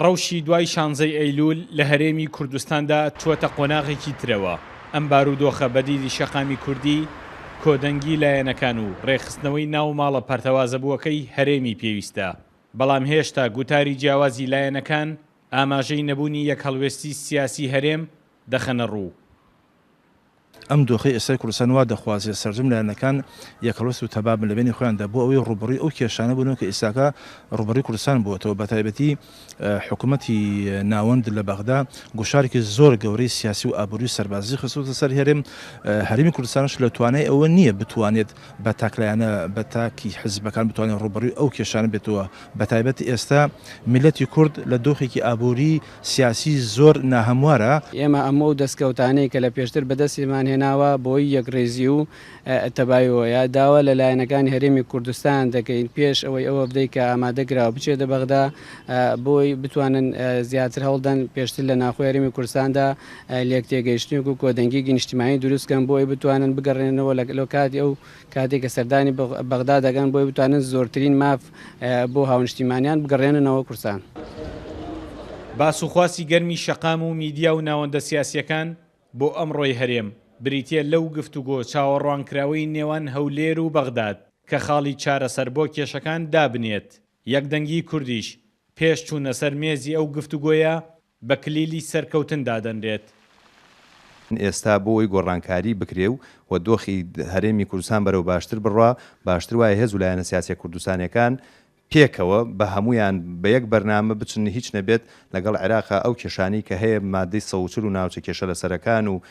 ڕەوشی دوای شانزەی ئەیلوول لە هەرێمی کوردستاندا چووەتە قۆناغێکی ترەوە، ئەم بارودۆخە بە دیدی شەقامی کوردی، کۆدەنگی لایەنەکان و ڕێکخستنەوەی ناو ماڵە پەرتەوازەبووەکەی هەرێمی پێویستە، بەڵام هێشتا گوتاری جیاوازی لایەنەکان ئاماژەی نەبوونی یەکهەڵوێستی سیاسی هەرێم دەخەنە ڕوو. ئەم دۆخەی ئێستای کوردستان وا دەخوازێت سەرجەم لایەنەکان یەکهەڵوێست و تەبا بن لە بەینی خۆیاندا بۆ ئەوەی ڕووبەڕووی ئەو کێشانە بنەوە کە ئێستاکە ڕووبەڕووی کوردستان بووەتەوە بەتایبەتی حکوومەتی ناوەند لە بەغدا گوشارێکی زۆر گەورەی سیاسی و ئابووری و سەربازی خستووەتە سەر هەرێم هەرێمی کوردستانش لە توانای ئەوە نییە بتوانێت بە تاکلایەنە بە تاکی حزبەکان بتوانێت ڕووبەڕووی ئەو کێشانە بێتەوە بەتایبەت ئێستا میللەتی کورد لە دۆخێکی ئابووری سیاسی زۆر ناهەموارە. ئێمە ئەم و دەستکەوتانەی کە لە پێشتر بەدەستیمان هێناوە بۆی یەکڕیزی و تەباییەوەیە، داوا لە لایەنەکانی هەرێمی کوردستان دەکەین پێش ئەوەی ئەو وەفدەی کە ئامادە کراوە بچێتە بەغدا بۆی بتوانن زیاتر هەوڵدەن پێشتر لە ناوخۆی هەرێمی کوردستاندا لێکتێگەیشتنێک و کۆدەنگیەکی نیشتیمانی دروست بکەن بۆی بتوانن بگەڕێنەوە لە کاتی ئەو کاتێک کە سەردانی بەغدا دەکەن بۆی بتوانن زۆرترین ماف بۆ هاونیشتیمانیان بگەڕێننەوە کوردستان. باس و خواسی گەرمی شەقام و میدیا و ناوەندە سیاسییەکان بۆ ئەمڕۆی هەرێم، بریتییە لەو گفتوگۆ چاوەڕوانکراوەی نێوان هەولێر و بەغداد کە خاڵی چارەسەر بۆ کێشەکان دابنێت، یەکدەنگیی کوردیش پێش چوونە سەر مێزی ئەو گفتوگۆیە بە کلیلی سەرکەوتن دادەنرێت. ئێستا بۆ ئەوەی گۆڕانکاری بکرێ و و دۆخی هەرێمی کوردستان بەرەو باشتر بڕوا، باشتر وایە هێز و لایەنە سیاسیە کوردستانیەکان پێکەوە بە هەموویان بە یەک بەرنامە بچن هیچ نەبێت لەگەڵ عێراقا ئەو کێشانەی کە هەیە مادەی 140 و ناوچە کێشە لەسەرەکان و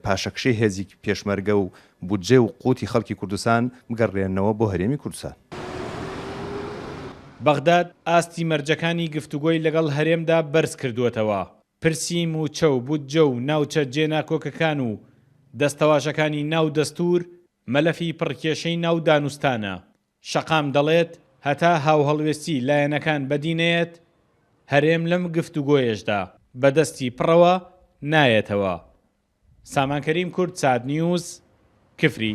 پاشەکشەی هێزی پێشمەرگە و بودجە و قوتی خەڵکی کوردستان بگەڕێننەوە بۆ هەرێمی کوردستان. بەغداد ئاستی مەرجەکانی گفتوگۆی لەگەڵ هەرێمدا بەرزکردووەتەوە، پرسی مووچە و بودجە و ناوچە جێناکۆکەکان و دەستەواژەکانی ناو دەستوور مەلەفی پڕکێشەی ناو دانوستانە، شەقام دەڵێت هەتا هاوهەڵوێستی لایەنەکان بەدی نەیەت، هەرێم لەم گفتوگۆیەشدا بە دەستی پڕەوە نایەتەوە. سامان کەریم کوردسات نیوز، کفری.